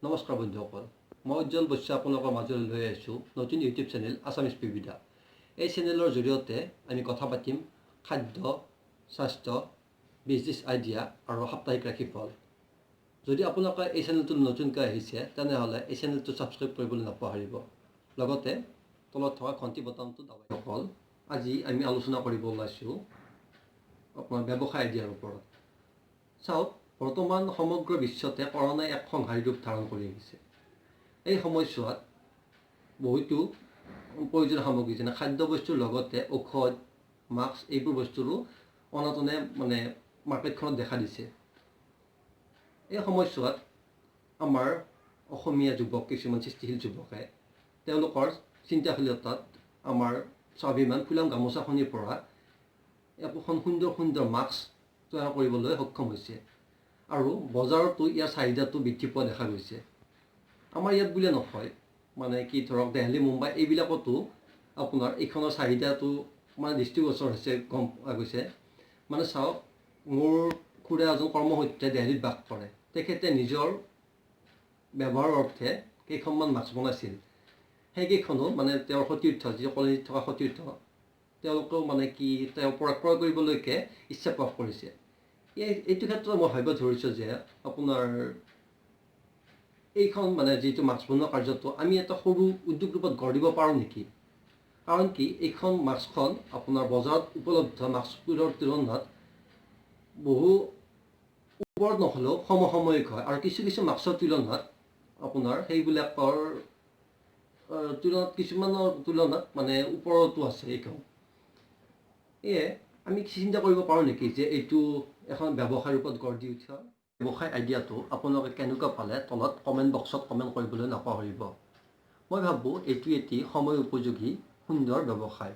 নমস্কাৰ বন্ধুসকল, মই উজ্জ্বল বৈশ্য আপোনালোকৰ মাজলৈ লৈ আহিছোঁ নতুন ইউটিউব চেনেল আছামিজ পিবিদা। এই চেনেলৰ জৰিয়তে আমি কথা পাতিম খাদ্য, স্বাস্থ্য, বিজনেছ আইডিয়া আৰু সাপ্তাহিক ৰাশিফল। যদি আপোনালোকে এই চেনেলটো নতুনকৈ আহিছে, তেনেহ'লে এই চেনেলটো ছাবস্ক্ৰাইব কৰিবলৈ নাপাহৰিব। লগতে তলত থকা ঘণ্টি বটামটো দবাই। সকল, আজি আমি আলোচনা কৰিব ওলাইছোঁ আপোনাৰ ব্যৱসায় আইডিয়াৰ ওপৰত। চাওক, বৰ্তমান সমগ্ৰ বিশ্বতে কৰোণাই এক সংহাৰী ৰূপ ধাৰণ কৰি আহিছে। এই সময়ছোৱাত বহুতো প্ৰয়োজনীয় সামগ্ৰী, যেনে খাদ্যবস্তুৰ লগতে ঔষধ, মাস্ক, এইবোৰ বস্তুৰো অনাটনে মানে মাৰ্কেটখনত দেখা দিছে। এই সময়ছোৱাত আমাৰ অসমীয়া যুৱক, কিছুমান সৃষ্টিশীল যুৱকে তেওঁলোকৰ চিন্তাশীলতাত আমাৰ স্বাভিমান ফুলাম গামোচাখনিৰ পৰা একোখন সুন্দৰ সুন্দৰ মাস্ক তৈয়াৰ কৰিবলৈ সক্ষম হৈছে আৰু বজাৰতো ইয়াৰ চাহিদাটো বৃদ্ধি পোৱা দেখা গৈছে। আমাৰ ইয়াত বুলিয়ে নহয়, মানে কি ধৰক দেলহি, মুম্বাই এইবিলাকতো আপোনাৰ এইখনৰ চাহিদাটো মানে দৃষ্টিগোচৰ হৈছে, গম পোৱা গৈছে। মানে চাওক, মোৰ খুৰা এজন কৰ্মসূত্ৰে দেলহিত বাস কৰে। তেখেতে নিজৰ ব্যৱহাৰৰ অৰ্থে কেইখনমান মাস্ক বনাইছিল। সেইকেইখনো মানে তেওঁৰ সতীৰ্থ, যি কলনীত থকা সতীৰ্থ, তেওঁলোকেও মানে কি তেওঁৰ পৰা ক্ৰয় কৰিবলৈকে ইচ্ছা প্ৰকাশ কৰিছে। এইটো ক্ষেত্ৰত মই ভাবিব ধৰিছোঁ যে আপোনাৰ এইখন মানে যিটো মাস্ক বনোৱা কাৰ্যটো আমি এটা সৰু উদ্যোগ ৰূপত গঢ় দিব পাৰোঁ নেকি? কাৰণ কি, এইখন মাস্কখন আপোনাৰ বজাৰত উপলব্ধ মাস্কবোৰৰ তুলনাত বহু ওপৰত নহ'লেও সমসাময়িক হয় আৰু কিছু কিছু মাস্কৰ তুলনাত আপোনাৰ সেইবিলাকৰ তুলনাত, কিছুমানৰ তুলনাত মানে ওপৰতো আছে এইখন। সেয়ে আমি চিন্তা কৰিব পাৰোঁ নেকি যে এইটো এখন ব্যৱসায় ৰূপত গঢ় দি উঠা? ব্যৱসায় আইডিয়াটো আপোনালোকে কেনেকুৱা পালে, তলত কমেণ্ট বক্সত কমেণ্ট কৰিবলৈ নাপাহৰিব। মই ভাবোঁ এইটো এটি সময় উপযোগী সুন্দৰ ব্যৱসায়,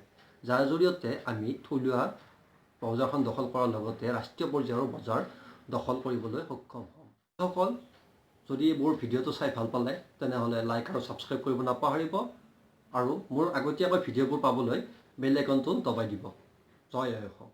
যাৰ জৰিয়তে আমি থলুৱা বজাৰখন দখল কৰাৰ লগতে ৰাষ্ট্ৰীয় পৰ্যায়ৰ বজাৰ দখল কৰিবলৈ সক্ষম হ'ম। সকল, যদি মোৰ ভিডিঅ'টো চাই ভাল পালে, তেনেহ'লে লাইক আৰু ছাবস্ক্ৰাইব কৰিব নাপাহৰিব আৰু মোৰ আগতীয়াকৈ ভিডিঅ'বোৰ পাবলৈ বেল আইকনটো দবাই দিব। জয় আই অসম।